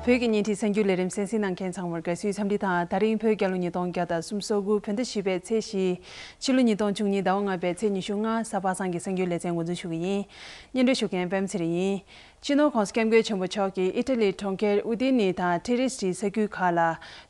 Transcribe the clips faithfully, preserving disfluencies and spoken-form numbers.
བོད་ཀྱི་བརྙན་འཕྲིན་གསར་འགྱུར་ལས་རིམ་གསན་གཟིགས་གནང་མཁན་ཚང་མར་དགའ་བསུའི་འཚམས་འདྲི་དང་། ད་རིང་བོད་རྒྱལ་ལོ་ཉིས་སྟོང་བརྒྱ་དང་སུམ་ཅུ་སོ་དགུ་བོད་ཟླ་བཞི་པའི་ཚེས་བཞི། ཕྱི་ལོ་ཉིས་སྟོང་བཅུ་གཉིས་ཟླ་བ་ལྔ་པའི་ཚེས་ཉི་ཤུ་ལྔ་གཟའ་པ་སངས་ཀྱི་གསར་འགྱུར་ལེ་ཚན་འགོ་འཛུགས་ཞུ་གི་ཡིན། སྙན་སྒྲོན་ཞུ་མཁན་པད་མ་ཚེ་རིང་ཡིན། སྤྱི་ནོར་༸གོང་ས་༸སྐྱབས་མགོན་ཆེན་པོ་མཆོག་གིས་ཨི་ཊ་ལི་གྲོང་ཁྱེར་ཨུ་ཏི་ནི་དང་ཏི་རི་སི་ཊི་ས་ཁུལ་ཁག་ལ་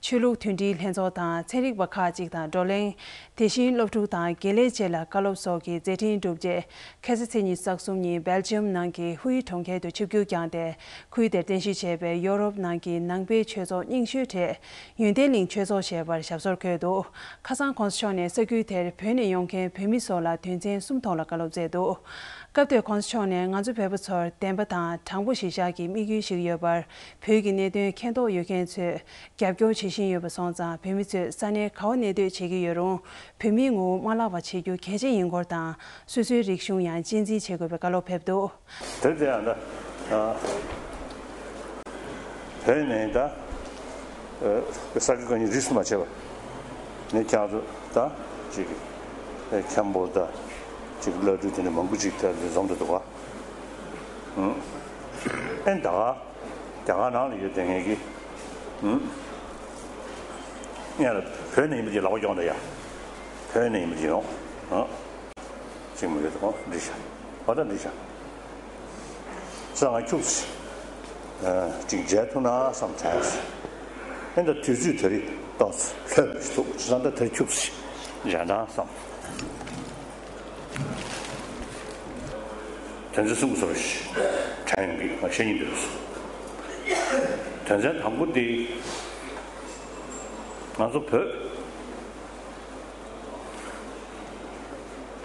ཆོས་ལུགས་མཐུན་སྒྲིལ་ལྷན་ཚོགས་དང་ཚན་རིག་པ་ཁག་ཅིག་དང་བགྲོ་གླེང་། དེ་བཞིན་སློབ་ཕྲུག་དང་དགེ་ལས་བཅས་ལ་བཀའ་སློབ་སོགས་ཀྱི་མཛད་འཕྲིན་གྲུབ་རྗེས། ཁ་སང་ཚེས་ཉི་ཤུ་རྩ་གསུམ་ཉིན་སྦེལ་ཇམ་ནང་གི་ཧུའེ་གྲོང་ཁྱེར་དུ་ཆིབས་བསྒྱུར་བསྐྱངས་ཏེ། ཁུལ་དེར་རྟེན་གཞི་བྱས་པའི་ཡོ་རོབ་ནང་གི་ནང་པའི་ཆོས་ཚོགས་རྙིང་ཤོས་གྲས་ཡོན་ཏན་གླིང་ཆོས་ཚོགས་ཞེས་པར་ཞབས་སོར་འཁོད་འདུག་ཁ་སང་༸གོང་ས་མཆོག་ནས་ས་ཁུལ་དེར་བོད་ནས་ཡོང་མཁན་བོད་མི་ཚོ་ལ་དོན་ཚན་གསུམ་ཐོག་ལ་བཀའ་སློབ་སྩལ་འདུག་སྐབས་དེར་༸གོང་ས་མཆོག་ནས་ང་ཚོ་བོད་པ་ཚོར་བདེན་པ་དང་དྲང་པོ་གཞིར་བཞག་གི་དམིགས་ཡུལ་ཞིག་ཡོད་པར། བོད་ཀྱི་གནད་དོན་མཁྱེན་རྟོགས་ཡོད་མཁན་ཚོས་རྒྱབ་སྐྱོར་བྱེད་བཞིན་ཡོད་པ་སོང་ཙང་། བོད་མི་ཚོས་ས་གནས་ག་བ་གནས་སྡོད་བྱེད་ཀྱི་ཡོད་རུང་། བོད་མིའི་ངོ་བོ་མ་བརླག་པ་བྱེད་རྒྱུ་གལ་ཆེ་ཡིན་སྐོར་དང་། སོ་སོའི་རིག་གཞུང་ཡང་གཅེས་འཛིན་བྱེད་དགོས་པའི་བཀའ་སློབ་ཕེབས་འདུག་དེ་དེ་ཡང་ད། ཨ། བོད་ནས་ད། ཨ། ས་དགེ་བཀའ་རྙིང་རིས་སུ་མ་ཆད་པ། ནས་ཁྱེད་ཚོ་ད། ཅིག་ཨ། མཁན་པོ་ད། ཅིག་བླ་སྤྲུལ་དེ་འདྲ་མང་པོ་ཅིག་ད་འཛོམས་འདུག་ག་ཨུ། ཨེ་ད་ག་རྒྱ་གར་ནང་ལ་ཡོད་དེ་ངེད་ཀྱི། ཨུ། ངས་ལ་བོད་ནས་ཡིན་པ་ཅིག་ལག་པ་ཀྱོང་ད་ཡ། བོད་ནས་ཡིན་པ་ཅིག་ཡོང་། ཨུ། ཅིག་མི་ཡོད་དོ་འདི་ཤ། ཨོ་ད་འདི་ཤ། ས་ང་ཁྱུག་ཅིག་ཨ། ཅིག་མཇལ་ཐུབ་ན་བསམ་དྲན་སོང་། ཨེ་ད་དུས་ཚོད་དེ་རིང་ཏོག་ཙམ་ལྷོད་མི་ཐུབ་ཅི་ཙང་ད་དེར་ཁྱུག་ཅིག་མཇལ་ན་བསམ། དོན་ཚན་གསུམ་གྱི་བཟོ་འདྲ་ཞིག་དྲན་ཡོང་གི་ང་བཤད་སྙིང་འདོད་སོང་། དོན་ཚན་དང་པོ་འདི། ང་ཚོ་བོད་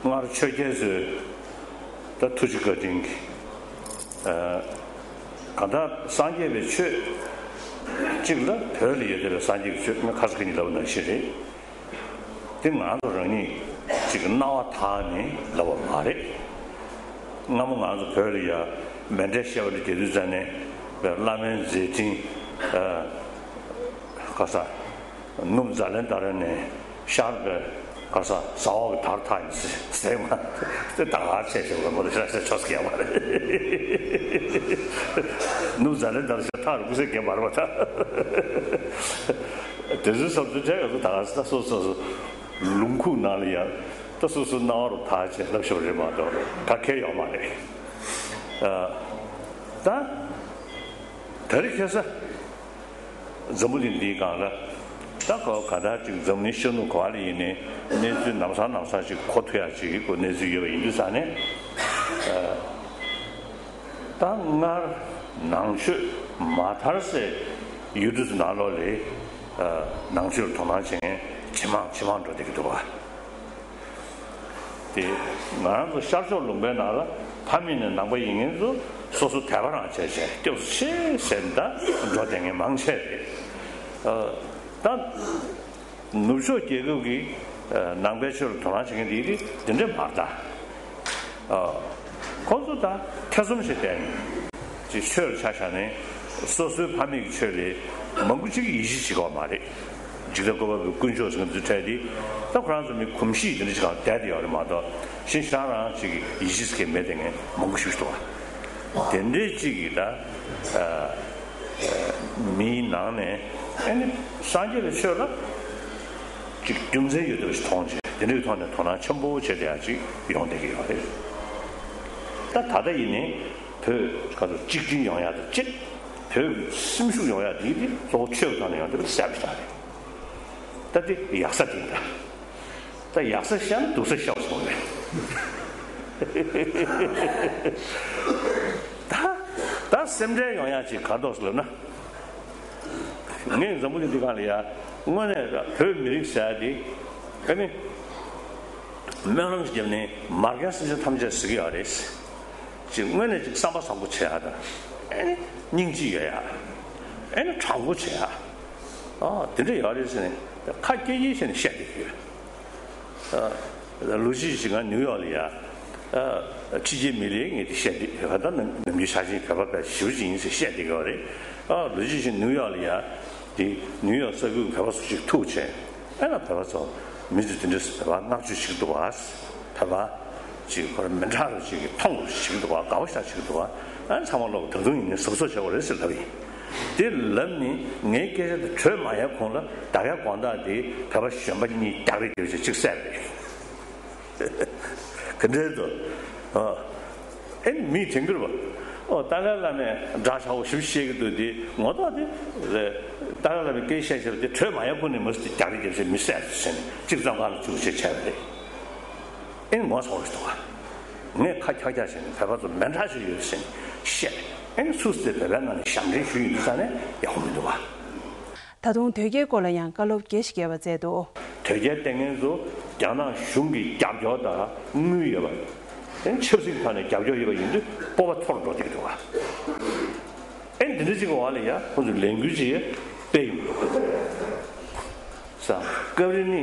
སྔར་ཆོས་རྒྱལ་ཚོས་ད་ཐུགས་རྗེ་བཀའ་དྲིན་གྱིས། ཨ། གང་ལྟར་སངས་རྒྱས་པའི་ཆོས་གཅིག་ལ་བོད་ལ་ཡོད་བསྡད་པའི་སངས་རྒྱས་ཀྱི་ཆོས་ང་ཁ་སང་ཁ་ཉིན་ལབ་པ་ནང་བཞིན་རེད། དེ་ང་ཚོ་རང་ཉིད་ཅིག་རྣ་བ་དག་ནས་ལབ་པ་མ་རེད། སྔ་མོ་ང་ཚོ་བོད་ལ་ཡ་མཎྜལ་བཤད་པ་ལ་བསྡད་དུས་ཙ་ནས་བླ་མའི་མཛད་འཕྲིན། ཨ། ཁ་ས་ནུབ་ཛཱ་ལན་དྷ་ར་ནས་ཤར་པའི་ཁ་ས་ཟ་འོག་གི་དར་ཐག་ཡིན་ཟེར་མ་དེ་ད་ག་ཆད་ཆད་པ་མོ་དེ་ཤ་ཤ་ཆོས་སྐད་མ་རེད། ནུབ་ཛཱ་ལན་དྷ་ར་ཤ་ཐག་རུ་ཀུ་སེ་སྐད་མ་རེད་པ་ད། དེ་ཚོའི་བསམ་ཚུལ་དྲན་ཡོད་ཚོ་ད་ག་ས་ད་སོ་སོ་སོ་ལུང་ཁུག་ནང་ལ་ཡང་ད་སོ་སོ་རྣ་བ་རུ་ཐག་ཆད་ལབ་ཤོར་རེད་མ་གཏོགས་ག་གེ་ཡོད་མ་རེད། ཨ། ད་ད་རེས་ཁ་སང་འཛམ་བུ་གླིང་འདིའི་སྒང་ལ་ད་ཁོ་ག་ད་ཅིག་འཛམ་གླིང་ཤར་ནུབ་ག་བ་ལ་ཡིན་ནའི་གནས་ཚུལ་ནམ་སང་ནམ་སང་ཅིག་གོ་ཐུབ་ཡག་ཅིག་གི་གནས་ཚུལ་ཡོད་པ་ཡིན་དུས་ཙང་ནས། ཨ། ད་སྔར་ནང་ཆོས་མ་དར་སའི་ཡུལ་གྲུ་ཚོ་ནང་ལོགས་ལ། ཨ། ནང་ཆོས་ལ་དོ་སྣང་བྱེད་མཁན་ཇེ་མང་ཇེ་མང་འགྲོ་བསྡད་ཀྱི་འདུག་བ། དེ་ང་རང་ཚོ་ཤར་ཕྱོགས་ལུང་པའི་ནང་ལ་ཕ་མེས་ནས་ནང་པ་ཡིན་མཁན་ཚོ་སོ་སོ་དད་པ་རང་བྱས་བྱས་སྐྱབས་སུ་མཆི་ཟེར་ནས་ད་འགྲོ་བསྡད་མཁན་མང་ཆེ་རེད། ཨ། ད་ནུབ་ཕྱོགས་རྒྱལ་ཁབ་ཀྱི་ཨ་ནང་པའི་ཆོས་ལ་དོ་སྣང་བྱེད་མཁན་དེ་དེ་འདྲ་མ་རེད་ད། ཨ། ཁོང་ཚོ་ད་ཐེ་ཚོམ་ཞིག་བསྡད་ནས་ཅིག་ཆོས་ལ་ཆ་བཞག་ནས་སོ་སོའི་ཕ་མེས་ཀྱི་ཆོས་ལས་མང་པོ་ཅིག་ཡིད་ཆེས་བྱེད་ཀྱི་ཡོད་མ་རེད། འཇིག་རྟེན་བཀོད་པ་པོའི་དཀོན་མཆོག་ཟེར་མཁན་ཚོའི་གྲས་དེ་ད་ཁོ་རང་ཚོ་མི་གོམས་གཤིས་དེ་འདྲ་ཅིག་སྒང་བསྡད་དེ་ཡོད་རེད་མ་གཏོགས་གཞན་ཞེ་དྲག་རང་ཅིག་ཡིད་ཆེས་ཟེར་མཁན་མེད་བསྡད་མཁན་མང་པོ་ཞིག་འདུག་བ། དེ་འདྲའི་ཅིག་གིས་ད་ཨ་ཨ་མིའི་ནང་ནས་ཨ་ནི་སངས་རྒྱས་པའི་ཆོས་ལ་ཅིག་རྒྱུ་མཚན་ཡོད་བསྡད་པ་ཞིག་མཐོང་བྱས་དེ་འདྲའི་ཐོག་ནས་དོ་སྣང་ཆེན་པོ་བྱས་བསྡད་ཡག་ཅིག་ཡོང་བསྡད་ཀྱི་ཡོད་རེད། ད་ད་ལྟ་ཡིན་ནའི་བོད་ག་ཚོད་གཅིག་སྒྲིལ་ཡོང་ཡག་དང་གཅིག་བོད་ཀྱི་སེམས་ཤུགས་ཡོང་ཡག་དེ་དེ་གཙོ་བོ་ཆོས་ཀྱི་ཐོག་ནས་ཡོང་བསྡད་པ་གསལ་པོ་ཞིག་རེད། ད་དེ་ཡག་ས་དེ་ཡིན་ད། ད་ཡག་ས་བཤད་ན་སྡུག་ས་བཤད་པ་སོང་རེད། ད་ད་སེམས་ཁྲལ་ཡོང་ཡག་ཅིག་ག་རེ་འདུག་ཟེར་ལབ་ན། ངས་འཛམ་བུ་གླིང་འདི་སྒང་ལ་ཡ་དངོས་གནས་བོད་མི་རིགས་ཟེར་ཡག་དེ་ཨ་ནི་སྨོན་ལམ་བརྒྱབ་ནས་མ་རྒན་སེམས་ཅན་ཐམས་ཅད་ཟེར་གྱི་ཡོད་རེད། ཅིག་དངོས་གནས་ཅིག་བསམ་པ་བཟང་པོ་བྱེད་ཡག་དང་། ཨེ་ནི་སྙིང་རྗེ་ཡོད་ཡག་ཨེ་ནི་དྲང་པོ་བྱེད་ཡག་ཨ་དེ་འདྲ་ཡོད་རེད་ཟེར་ནས་ཁ་སྐྱེ་སྐྱེ་བྱས་ནས་བཤད་བསྡད་ཀྱི་ཡོད། ཨ་ལོ་གཅིག་ཅིག་ང་ནིའུ་ཡོག་ལ་ཡ་ཨ་ཕྱི་རྒྱལ་མི་ལ་ངས་དེ་བཤད་བསྡད་ཡོད། ད་ནམ་རྒྱུན་ཆ་ཆེན་བོད་པ་དཔེ་ཞེ་པོ་ཅིག་ཡིན་ཟེར་བཤད་བསྡད་ཀྱི་ཡོད་རེད། ཨ་ལོ་གཅིག་ཅིག་ནིའུ་ཡོག་ལ་ཡ་དེ་ནིའུ་ཡོག་ས་ཁུལ་བོད་པ་ཚོ་ཅིག་ཐུག་བྱས། ཨེ་ན་བོད་པ་ཚོ་མི་ཚོས་དེ་འདྲས་བོད་པ་བསྔགས་བརྗོད་བྱེད་ཀྱི་འདུག་བ། བོད་པ་ཅིག་ཁོ་རང་མི་དྲག་རུ་ཅིག་གི་མཐོང་རུ་བྱེད་ཀྱི་འདུག་བ། དགའ་བོ་ཞེ་དྲག་བྱེད་ཀྱི་འདུག་བ། ཨ་ནི་ཚང་མ་ལོག་ད་དུང་ཡིན་ནའི་གཟབ་གཟབ་བྱེད་དགོས་རེད་ཟེར་ལབ་ཡིན། དེ་ལབ་ནི་ངའི་སྐད་ཆ་དེ་གྲོལ་མ་ཡས་གོང་ལ་ད་གའི་དགོང་དག་དེ་བོད་པ་གཞོན་པ་གཉིས་རྒྱག་རེས་རྒྱབ་བྱས་གཅིག་བསད་པ་རེད། ག་འདྲས་འདུག་ཨ། ཨེ་མིས་དྲན་གྱི་རེད་པ། ཨོ་ཏཱ་ལའི་བླ་མས་འདྲ་ཆགས་པོ་ཞིག་བཤད་ཀྱི་འདུག་དེ་ངོ་ཐོག་དེ་རེད། ཏཱ་ལའི་བླ་མས་སྐད་བཤད་བཤད་པ་དེ་གྲོལ་མ་ཡས་གོང་ནས་མི་སུ་དེ་རྒྱག་རེས་རྒྱབ་བྱས་མི་བསད་ཟེར་ནས་གཅིག་བཙོན་ཁང་ལ་བཅུག་བྱས་བྱས་པ་རེད། ཨེ་ངོ་ཚ་པོ་ཞིག་འདུག་ག་ངས་ཁ་འཁྱག་འཁྱག་བྱས་ནས་བོད་པ་ཚོ་མི་འདྲ་ཞིག་ཡོད་ཟེར་ནས་བཤད། ཨེ་སུ་སུ་དེ་བོད་པའི་ནང་ནས་ཞབས་འདྲེན་ཞུས་ཡོད་དུས་ཙང་ནས་ཡག་པོ་མི་འདུག་ག་ད་དུང་དོལ་རྒྱལ་སྐོར་ལ་ཡང་བཀའ་སློབ་རྒྱས་ཤིག་རྒྱས་པ་མཛད་འདུག་དོལ་རྒྱལ་བསྟེན་མཁན་ཚོ་རྒྱ་ནག་གཞུང་གི་རྒྱབ་སྐྱོར་དང་དངུལ་ཡོད་པ། ཨེ་ཆབ་སྲིད་ཐོག་ནས་རྒྱབ་སྐྱོར་ཡོད་པ་ཡིན་དུས་སྤོབས་པ་མཐོ་རུ་འགྲོ་བསྡད་ཀྱི་འདུག་ག་ཨེ་འདི་འདྲ་ཅིག་གི་འོག་ལ་ཡ་ཁོ་ཚོས་ལས་འགུལ་ཅིག་སྤེལ་ཡོང་གི་འདུག་ས། སྐབས་རེ་ནི་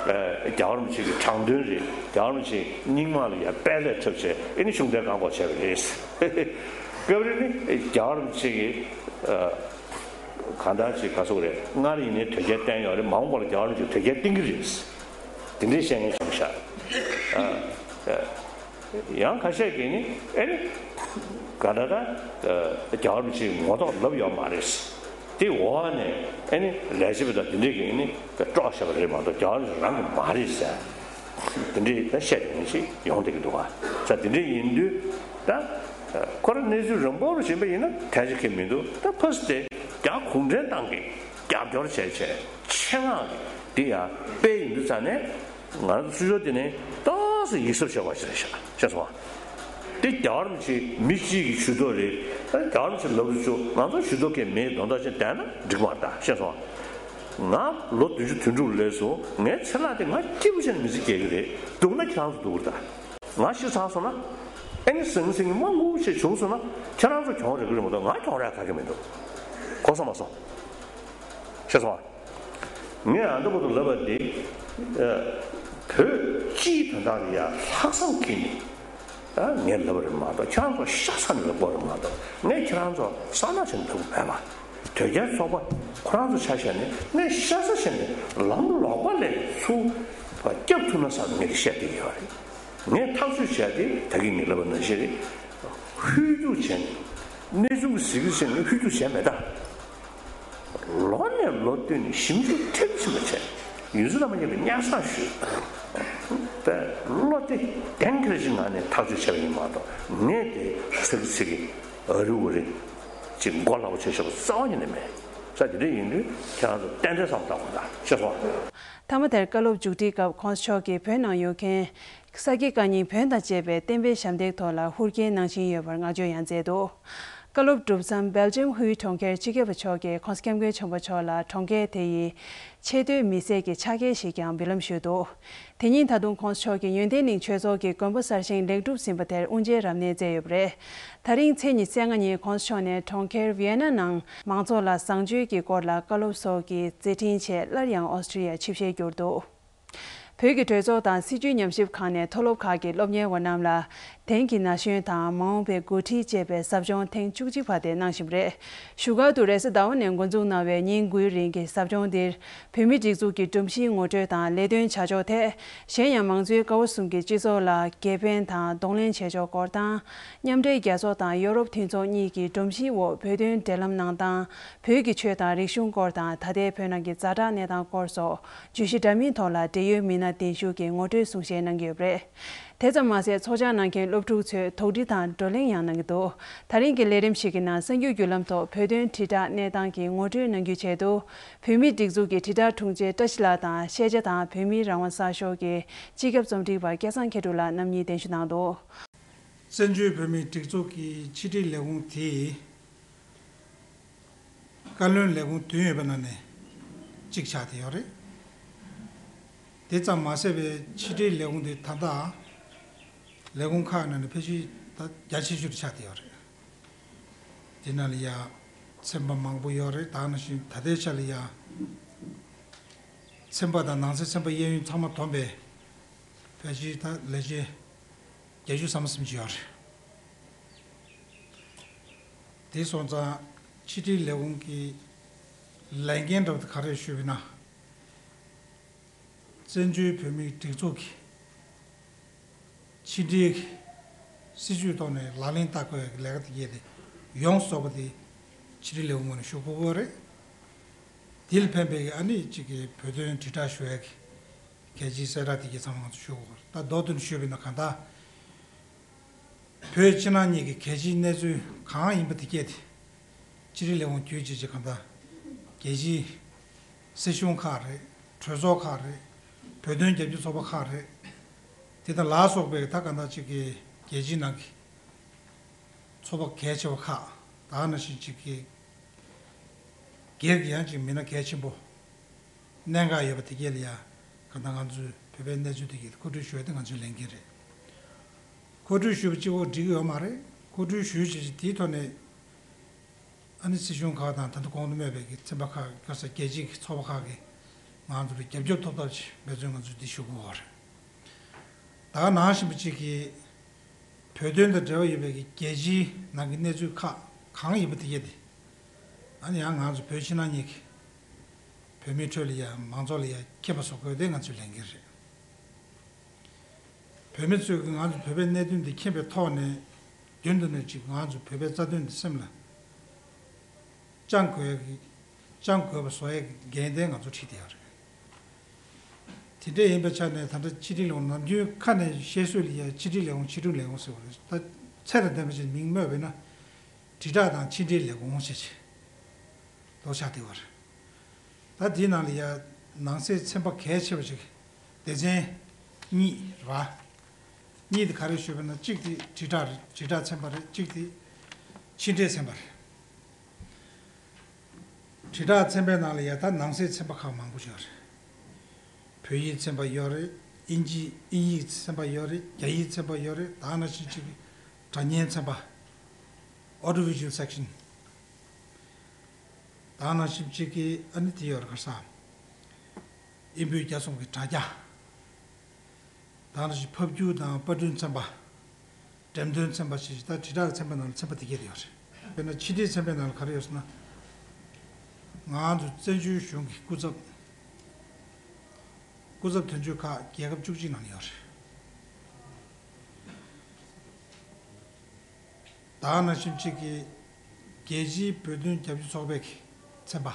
ཨ་རྒྱལ་བ་རིན་པོ་ཆེ་གི་དྲང་དོན་རེད། རྒྱལ་བ་རིན་པོ་ཆེ་རྙིང་མ་ལ་ཡ་དཔལ་ལས་འཁྲབ་བྱས་ཨེ་ནི་ཤུགས་ལྡན་བཀག་འགོག་བྱས་པ་རེད། སྐབས་རེ་ནི་རྒྱལ་བ་རིན་པོ་ཆེ་གི་ཨ། གང་ལྟར་ཅིག་ག་ཟེར་དགོས་རེད། སྔར་ཡིན་ནའི་དོལ་རྒྱལ་བསྟེན་ཡོད་རེད། མ་འོངས་པ་ལ་རྒྱལ་བ་རིན་པོ་ཆེ་དོལ་རྒྱལ་བསྟེན་གྱི་རེད། དེ་འདྲའི་བཤད་མཁན་བྱུང་ཤག་ཨ། ཨ། ཡང་ཁ་ཤས་ཀྱིས་ནི་ཨེ་ནི་ག་འདྲ་ད་རྒྱལ་བ་རིན་པོ་ཆེའི་ངོ་ཐོག་ལབ་ཡོད་མ་རེད། དེ་འོག་ནས་ཨེ་ནི་ལས་བྱེད་པ་དང་དེ་འདྲས་ཀྱིས་ཨེ་ནི་དཀྲོག་བཞག་པ་རེད་མ་གཏོགས་རྒྱལ་བ་རིན་པོ་ཆེ་རང་གི་མ་རེད་ཟེར། དེ་འདྲས་ད་བཤད་དེ་ནས་ཅིག་ཡོང་བསྡད་ཀྱི་འདུག་ག་ས་དེ་འདྲས་ཡིན་དུས་ད་ཁོ་རང་གནས་ཚུལ་རང་པོ་རུ་ཕྱིན་པ་ཡིན་ན་ཐལ་ཆ་ཁེལ་མི་འདུག་ད་ཕ་སི་དེ་རྒྱ་གུང་ཁྲན་ཏང་གིས་རྒྱབ་སྐྱོར་བྱས་བྱས་ཆེད་མངགས་ཀྱིས་དེ་ཡང་སྤེལ་ཡིན་དུས་ཙང་ནས། ང་རང་ཚོ་སྲིད་ཕྱོགས་དེ་ནི་ཏོག་ཙམ་ཡིད་གཟབ་བྱེད་དགོས་ཞེས་བཤད་སོང་བ། དེ་རྒྱལ་བ་རིན་པོ་ཆེ་མི་གཅིག་གི་ཇུས་གཏོགས་རེད། ད་རྒྱལ་བ་རིན་པོ་ཆེ་ལབ་རུ་ཆུག་ང་ཚོ་ཇུས་གཏོགས་མཁན་མེད་དོན་དག་ཅིག་བསྡད་ན་འགྲིག་མ་རེད་ད་བཤད་སོང་བ། ང་ལོ་བདུན་ཅུ་དོན་དྲུག་སླེབས་སོང་། ངའི་ཚེ་ལག་དེ་ང་སྐྱིད་པོ་བྱས་ནས་མི་ཚེ་སྐྱེལ་གི་རེད། སྡུག་ན་ཁྱེད་རང་ཚོ་སྡུག་གི་རེད་ད། ང་ཤི་ཚར་སོང་ན་ཨེ་ནི་ཟང་ཟིང་གི་མ་འགུལ་ཞིག་བྱུང་སོང་ན་ཁྱེད་རང་ཚོ་གྱོང་རག་གི་རེད་མ་གཏོགས་ང་གྱོང་རག་ག་གི་མི་འདུག་གོ་སོང་མ་སོང་། བཤད་སོང་བ། ངས་ཨ་འདྲ་པོ་དུ་ལབ་པ་འདི། ཨ། བོད་སྤྱིའི་དོན་དག་ལ་ཡ་ལྷག་བསམ་གྱིས་ནི། ཨ། ངས་ལབ་པ་རེད་མ་གཏོགས་ཁྱེད་རང་ཚོ་ཤ་ཚ་ནས་ལབ་པ་རེད་མ་གཏོགས་ངས་ཁྱེད་རང་ཚོ་བསམ་བློ་ཆེན་ལབ་པ་མེད་པ། དོལ་རྒྱལ་ཚོགས་པ་ཁོ་རང་ཚོ་ཆ་བཞག་ནས་ངས་ཤ་ཚ་བྱས་ནས་ལམ་ལོག་པ་ལས་ཚུར་བསྐྱབ་ཐུབ་ན་བསམ་ངས་དེ་བཤད་བསྡད་ཡོད་རེད། ངས་ཐག་གཅོད་བྱས་ཏེ་ད་གིན་ངས་ལབ་པ་ནང་བཞིན་རེད། ཧུད་རྒྱུག་བྱས་ནས་གནས་ཆུང་གི་ཟིག་གི་བྱས་ནས་ཧུད་རྒྱུག་བྱས་མེད་ད། ལོ་ནས་ལོ་བསྟུད་ནས་ཞིབ་འཇུག་མཐིལ་ཕྱིན་པ་བྱས། ཡུལ་སྲིད་བླ་མ་མཉམ་པའི་སྙན་སེང་ཞུས། པས་བློ་གཏད་གཏན་འཁེལ་གྱི་ངང་ནས་ཐག་གཅོད་བྱས་པ་ཡིན་མ་གཏོགས་ངས་དེ་ཚིག་ཚིག་གི་ཨ་རི་ཨུ་རི་ཅིག་མགོ་ལག་པ་བྱས་བཞག་པ་རྩ་བ་ཉིད་ནས་མེད། ས་དེ་འདྲ་ཡིན་དུས་ཁྱེད་རང་ཚོ་ཏན་ཏན་བསམ་བློ་བཏང་དགོས་ད་ཤེས་སོང་། མཐའ་མ་དེར་བཀའ་སློབ་མཇུག་སྒྲིལ་སྐབས་ཁོང་ཚོ་མཆོག་གིས་བོད་ནང་ཡོད་མཁན། ས་དགེ་བཀའ་རྙིང་བོན་དང་བཅས་པའི་བསྟན་པའི་ཞབས་འདེགས་ཐོག་ལ་ཧུར་བསྐྱེད་གནང་བཞིན་ཡོད་པར་བསྔགས་བརྗོད་ཡང་མཛད་འདུག་བཀའ་སློབ་གྲུབ་མཚམས་སྦེལ་ཇམ་ཧུའི་གྲོང་ཁྱེར་སྤྱི་ཁྱབ་པ་མཆོག་གིས་ྋགོང་ས་ྋསྐྱབས་མགོན་ཆེན་པོ་མཆོག་ལ་གྲོང་ཁྱེར་དེ་ཡི་ཆེས་མཐོའི་མི་སེར་གྱི་ཕྱག་འཁྱེར་ཞིག་ཀྱང་འབུལ་ལམ་ཞུས་འདུག་དེ་ཉིན་ད་དུང་ྋགོང་ས་མཆོག་གིས་ཡོན་ཏན་གླིང་ཆོས་ཚོགས་ཀྱི་དགོན་པ་གསར་བཞེངས་ལེགས་གྲུབ་ཟིན་པ་དེར་དབུ་འབྱེད་རབ་གནས་མཛད་ཡོད་པ་རེད། ད་རིང་ཚེས་ཉི་ཤུ་རྩ་ལྔ་ཉིན་ྋགོང་ས་མཆོག་ནས་གྲོང་ཁྱེར་ཝི་ཡེ་ན་ནང་མང་ཚོགས་ལ་བཟང་སྤྱོད་ཀྱི་སྐོར་ལ་བཀའ་སློབ་སོགས་ཀྱི་མཛད་འཕྲིན་ཆེད་སླར་ཡང་ཨོ་སི་ཀྲི་ཡར་ཆིབས་ཞལ་བསྒྱུར་འདུག་བོད་ཀྱི་གྲོས་ཚོགས་དང་སྲིད་བྱུས་ཉམས་ཞིབ་ཁང་ནས་མཐོ་སློབ་ཁག་གི་སློབ་གཉེར་བ་རྣམས་ལ་དེང་གི་ན་གཞོན་དང་མ་འོངས་པའི་འགོ་ཁྲིད་ཅེས་པའི་ཟབ་སྦྱོང་ཐེངས་བཅུ་གཅིག་པ་དེ་གནང་བཞིན་པ་རེད། བཞུགས་སྒར་དུ་རེས་གཟའ་ཟླ་བ་ནས་འགོ་འཛུགས་གནང་བའི་ཉིན་དགུའི་རིང་གི་ཟབ་སྦྱོང་འདིར་བོད་མིའི་སྒྲིག་འཛུགས་ཀྱི་སྒྲོམ་གཞིའི་ངོ་སྤྲོད་དང་ལས་དོན་བྱ་ཕྱོགས་ཐད། གཞན་ཡང་མང་གཙོའི་ཀ་བ་གསུམ་གྱི་སྤྱི་ཚོགས་ལ་དགེ་ཕན་དང་གདོང་ལེན་བྱེད་ཕྱོགས་སྐོར་དང་། མཉམ་འབྲེལ་རྒྱལ་ཚོགས་དང་ཡོ་རོབ་མཐུན་ཚོགས་གཉིས་ཀྱི་སྒྲོམ་གཞིའི་འོག་བོད་དོན་འབྲེལ་ལམ་གནང་སྟངས། བོད་ཀྱི་ཆོས་དང་རིག་གཞུང་སྐོར་དང་ད་ལྟའི་བོད་ནང་གི་ཛ་དྲག་གནས་སྟངས་སྐོར་སོགས་བརྗོད་གཞི་འདྲ་མིན་ཐོག་ལ་འབྲེལ་ཡོད་མི་སྣ་གདན་ཞུ་གིས་ངོ་སྤྲོད་གསུང་བཤད་གནང་གི་ཡོད་པ་རེད། དེ་ཙམ་མ་ཟད་ཚོགས་བཅར་གནང་མཁན་སློབ་ཕྲུག་ཚོས་དོགས་འདྲི་དང་བགྲོ་གླེང་ཡང་གནང་གི་འདུག་ད་རིང་གི་ལས་རིམ་ཞིག་གི་ནང་གསར་འགྱུར་བརྒྱུད་ལམ་ཐོག་བོད་དོན་དྲིལ་བསྒྲགས་གནས་སྟངས་ཀྱི་ངོ་སྤྲོད་གནང་རྒྱུའི་ཆེད་དུ། བོད་མིའི་སྒྲིག་འཛུགས་ཀྱི་དྲིལ་བསྒྲགས་དྲུང་ཆེ་བཀྲ་ཤིས་ལགས་དང་ཤེས་བྱ་དང་བོད་མིའི་རང་དབང་གསར་ཤོག་གི་སྤྱི་ཁྱབ་རྩོམ་སྒྲིག་པ་སྐལ་བཟང་མཁས་གྲུབ་ལགས་རྣམ་གཉིས་གདན་ཞུ་གནང་འདུག་བཙན་བྱོལ་བོད་མིའི་སྒྲིག་འཛུགས་ཀྱི་ཕྱི་དྲིལ་ལས་ཁུངས་དེ། བཀའ་བློན་ལས་ཁུངས་བདུན་ཡོད་པའི་ནང་ནས་གཅིག་ཆགས་བསྡད་ཡོད་རེད། དེ་ཙམ་མ་ཟད་པའི་ཕྱི་དྲིལ་ལས་ཁུངས་དེ་ད་ལྟ་ལས་ཁུངས་ཁག་ནང་ནས་ཕལ་ཆེར་ད་རྒྱ་ཆེ་ཤོས་ཆགས་བསྡད་ཡོད་རེད། དེ་ནང་ལ་ཡ་ཚན་པ་མང་པོ་ཡོད་རེད། ད་ནང་བཞིན་ད་ལྟའི་ཆ་ལ་ཡ་ཚན་པ་དང་ནང་སའི་ཚན་པ་གཡས་གཡོན་ཚང་མ་བསྡོམས་པས་ཕལ་ཆེར་ད་ལས་བྱེད་བརྒྱད་ཅུ་ཙམ་ཙམ་ཅིག་ཡོད་རེད། དེ་སོང་ཙང་ཕྱི་དྲིལ་ལས་ཁུངས་ཀྱི་ལས་འགན་འདྲ་བོ་དེ་ག་རེ་ཞུས་པ་ཡིན་ན། བཙན་བྱོལ་བོད་མིའི་སྒྲིག་འཛུགས་ཀྱི་ཕྱི་འབྲེལ་གྱི་སྲིད་བྱུས་ཐོག་ནས་ལག་ལེན་བསྟར་དགོས་ཀྱི་ལས་ཀ་དེ་གས་དེ་ཡོངས་རྫོགས་པ་དེ་ ཕྱི་དྲིལ་ལས་ཁུངས་ངོས་ནས་ཞུ་དགོས་ཀྱི་རེད། དེ་ལ་ཕན་པའི་ཨ་ནི་གཅིག་གི་བོད་དོན་དྲིལ་བསྒྲགས་ཞུ་ཡག་གི་གལ་ཆེའི་གསལ་བསྒྲགས་དེ་གའི་ཚང་མ་ང་ཚོ་ཞུ་དགོས་ཀྱི་རེད། ད་མདོར་བསྡུས་ནས་ཞུས་པ་ཡིན་ན། གང་ལྟར་བོད་ཕྱི་ནང་གཉིས་ཀྱི་གལ་ཆེའི་གནས་ཚུལ་གང་ཡིན་པ་དེ་གས་དེ་ཕྱི་དྲིལ་ལས་ཁུངས་བརྒྱུད་བྱས་ཀྱི། གང་ལྟར་རྒྱལ་སྤྱིའི་སྲིད་གཞུང་ཁག་རེད། གྲོས་ཚོགས་ཁག་རེད། བོད་དོན་རྒྱབ་སྐྱོར་ཚོགས་པ་ཁག་རེད། དེ་དང་ལ་སོགས་པའི་ད་གང་ལྟར་གཅིག་གི་རྒྱལ་སྤྱིའི་ནང་གི་ཚོགས་པ་གལ་ཆེ་བ་ཁག། ད་ནང་བཞིན་གཅིག་གི་སྒེར་གྱི་ཡང་གཅིག་མི་སྣ་གལ་ཆེན་པོ་གནད་འགག་ཡོད་པ་དེ་གས་ལ་ཡ། གང་ལྟར་ང་ཚོས་བོད་པའི་གནས་ཚུལ་དེ་གས་མཁོ་སྤྲོད་ཞུ་ཡ་དེ་ང་ཚོའི་ལས་འགན་རེད། མཁོ་སྤྲོད་ཞུས་པ་གཅིག་པོ་འགྲིག་གི་ཡོད་མ་རེད། མཁོ་སྤྲོད་ཞུས་བྱས་བྱས་དེའི་ཐོག་ནས་ཨ་ནི་སྲིད་གཞུང་ཁག་དང་ད་ལྟ་གོང་དུ་སྨོས་པའི་གི་ཚན་པ་ཁག་གི་ས་རྒྱལ་སྤྱིའི་གི་ཚོགས་པ་ཁག་གིས་ང་ཚོ་ལ་རྒྱབ་སྐྱོར་ཐོབ་ཐབས་ཅིག་འབད་བརྩོན་ང་ཚོས་འདི་ཞུ་དགོས་པ་རེད། ད་ག་ནང་བཞིན་པ་གཅིག་གི་བོད་དོན་དང་འབྲེལ་བ་ཡོད་པའི་གི་རྒྱལ་སྤྱིའི་ནང་གི་གནས་ཚུལ་ཁག་གང་ཡིན་པ་དེ་གས་དེ་ཨ་ནི་ཡང་ང་ཚོ་བོད་ཕྱི་ནང་གཉིས་ཀྱི་བོད་མིའི་ཁྲོད་ལ་ཡ་མང་ཚོགས་ལ་ཡ་མཁྱེན་པ་བཟོ་དགོས་དེ་ང་ཚོའི་ལས་འགན་རེད། བོད་མི་ཚོས་ཀྱི་ང་ཚོ་བོད་པའི་གནད་དོན་འདི་མཁྱེན་པའི་ཐོག་ནས་རྒྱུན་དུ་ནས་ཅིག་ང་ཚོ་བོད་པའི་རྩ་དོན་འདི་སེམས་ལ་བཅངས་དགོས་ཀྱི། བཅངས་དགོས་པ་བཟོ་ཡས་ཀྱི་འགན་དེ་ང་ཚོ་ཁྲིད་བསྡད་ཡོད་རེད། དེ་འདྲ་ཡིན་པའི་ཆ་ནས་ད་ལྟ་ཕྱི་དྲིལ་ལས་ཁུངས་ནམ་རྒྱུན་ཁ་ནས་བཤད་སྲོལ་ལ་ཡ་ཕྱི་དྲིལ་ལས་ཁུངས་ཕྱི་དྲིལ་ལས་ཁུངས་ཟེར་བ་རེད། ད་ཚད་དང་ལྡན་པ་ཅིག་མིང་སྨོས་པས་ན་དྲིལ་བསྒྲགས་དང་ཕྱི་དྲིལ་ལས་ཁུངས་ཟེར་བྱས་ལོ་ཆགས་བསྡད་པ་རེད། ད་དེའི་ནང་ལ་ཡ་ནང་གསེས་ཚན་པ་གལ་ཆེ་བ་ཞིག་སྡེ་ཚན་གཉིས་རེད་པ། གཉིས་དེ་ག་རེ་ཞུས་པ་ན། གཅིག་དེ་དྲིལ་བསྒྲགས་རེད། དྲིལ་བསྒྲགས་ཚན་པ་རེད། གཅིག་དེ་ཕྱི་འབྲེལ་ཚན་པ་རེད། དྲིལ་བསྒྲགས་ཚན་པའི་ནང་ལ་ཡ་ད་ནང་གསེས་ཚན་པ་ཁག་མང་པོ་ཞིག་ཡོད་རེད། བོད་ཡིག་ཚན་པ་ཡོད་རེད། དབྱིན་ཇི་དབྱིན་ཡིག་ཚན་པ་ཡོད་རེད། རྒྱ་ཡིག་ཚན་པ་ཡོད་རེད། ད་ནང་བཞིན་གཅིག་གི་སྒྲ་སྙན་ཚན་པ། Audio Visual Section། ད་ནང་བཞིན་གཅིག་གི་ཨ་ནི་དེ་ཡོད་རེད། ག་རེ་ཟེར། ཨིན་བོད་རྒྱ་གསུམ་གྱི་དྲ་རྒྱ། ད་ནང་བཞིན་ཕབ་སྒྱུར་དང་པར་སྐྲུན་ཚན་པ། འགྲེམས་སྟོན་ཚན་པ་ཞེས་ད་དྲིལ་བསྒྲགས་ཚན་པའི་ནང་ལ་ཚན་པ་དེ་གས་དེ་ཡོད་རེད། དཔེར་ན་ཕྱི་དྲིལ་ཚན་པའི་ནང་ལ་ག་རེ་ཡོད་ཟེར་ན། ང་ཚོ་བཙན་བྱོལ་གཞུང་གི་སྐུ་ཚབ། སྐུ་ཚབ་དོན་གཅོད་ཁག་རྒྱལ་ཁབ་བཅུ་གཅིག་ནང་ཡོད་རེད། ད་ནང་བཞིན་གཅིག་གི་རྒྱལ་སྤྱིའི་བོད་དོན་རྒྱབ་སྐྱོར་ཚོགས་པའི་ཚན་པ།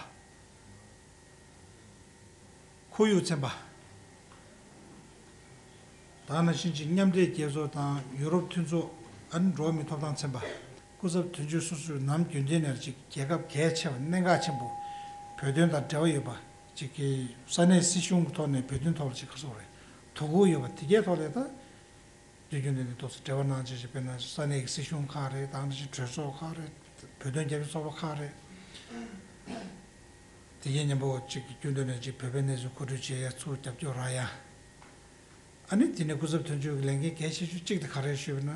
ཁོར་ཡུག་ཚན་པ། ད་ནང་བཞིན་གཅིག་མཉམ་འབྲེལ་རྒྱལ་ཚོགས་དང་ཡུ་རོབ་མཐུན་ཚོགས། ཨ་ནི་འགྲོ་བ་མིའི་ཐོབ་ཐང་ཚན་པ། སྐུ་ཚབ་དོན་གཅོད་སོ་སོའི་ནམ་རྒྱུན་ལྡན་ནས་གཅིག་རྒྱལ་ཁབ་གལ་ཆེ་བ་གནད་འགག་ཆེན་པོ་བོད་དོན་དང་འབྲེལ་བ་ཡོད་པ་གཅིག་གི་ས་གནས་སྲིད་གཞུང་གི་ཐོག་ནས་བོད་དོན་ཐོག་ལ་གཅིག་ག་རེ་ཟེར་དགོས་རེད། དོ་ཁུར་ཡོད་པ་དེ་གའི་ཐོག་ལ་ད། དུས་རྒྱུན་དུ་ནས་ཏོག་ཙམ་འབྲེལ་བ་གནང་བྱས་བྱས། དཔེར་ན་ས་གནས་ཀྱི་སྲིད་གཞུང་ཁག་རེད། ད་ནང་བཞིན་གྲོས་ཚོགས་ཁག་རེད། བོད་དོན་རྒྱབ་སྐྱོར་ཚོགས་པ་ཁག་རེད། དེ་གའི་མཉམ་པོ་གཅིག་གི་རྒྱུན་དུ་ནས་གཅིག་བོད་པའི་གནས་ཚུལ་མཁོ་སྤྲོད་བྱེད་ཡ་ཚུར་རྒྱབ་སྐྱོར་རག་ཡ། ཨ་ནི་དེ་ནས་སྐུ་ཚབ་དོན་གཅོད་ཀྱི་ལས་འགན་གལ་ཆེ་ཤོས་གཅིག་དེ་ག་རེ་ཞུས་པ་ན།